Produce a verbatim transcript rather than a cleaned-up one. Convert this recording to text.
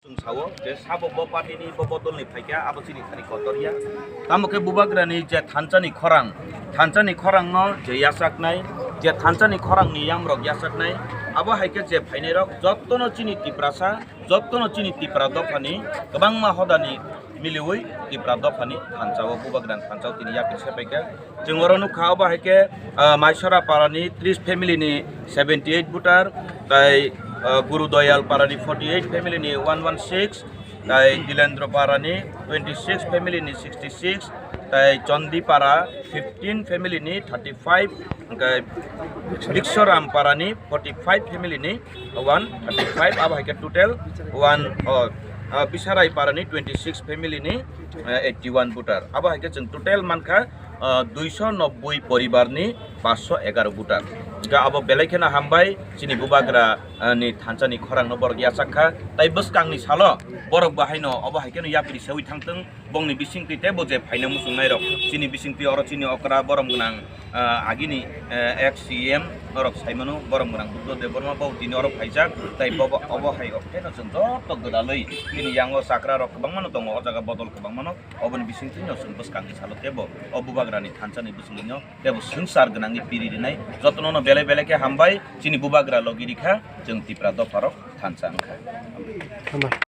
Chwng sao je sabo bo party ni, bo bodol ni phaikha, abo chini thani kotor ya. Tamo khe Bubagra ni je thansa ni khorang, thansa ni khorang no je yachak nai, je thansa ni khorang ni yamrok yachak nai, abo hai khe je phainai rok jotto no chini Tiprasa, jotto no chini Tipra dopha ni kwbangma hoda ni miliwi Tipra dopha ni thansa o, Bubagra ni thansa o tini yapri se phaikha. Chwng oro nukha, obo hai khe, ah, Maisora para ni tris family ni seventy eight voter, tai, ah, Guru Doyal para ni forty eight family ni one one six, tai Dilendra para ni twenty six family ni sixty six, tai Chondi para fifteen family ni thirty five, hwnkhe Biksoram para ni forty five family ni one thirty five, abo hai khe total one, oh, ah, Bisarai para ni twenty six family ni, eh, eighty one voter. Abo hai khe chwng total mankha, ah, duiso nobboi poribar ni paanch sho egaroh voter. Hwnkhe abo belai kheno hambai, chini Bubagra, ah, ni thansa ni khorang no borok yachak kha. Tai bwskang ni salo borok bo haino obo hai kheno yapri sewi thangtwng, bongni bisingtwi tei bo je phaina muchungnai rok, chini bisingtwi oro chini okra borom gwnang, ah, agini, eh, ex C M norok saimano, borom gwnang Buddha Debbarma bo tini oro phaijak, tai bobo obo hai o pheno chwng joto gwdalwi chini yango chakra rok kwbangma no tongo, o jaga bodol kwbangma no, oboni bisingtwi no chwng bwskang ni salo tebo o Bubagra ni thansa ni bwswngno tebo swngchar gwnangwi piri rinai. Jotono no belai belai khe hambai, chini Bubagra logi rikha, chwng Tipra dopha rok thansa wngkha.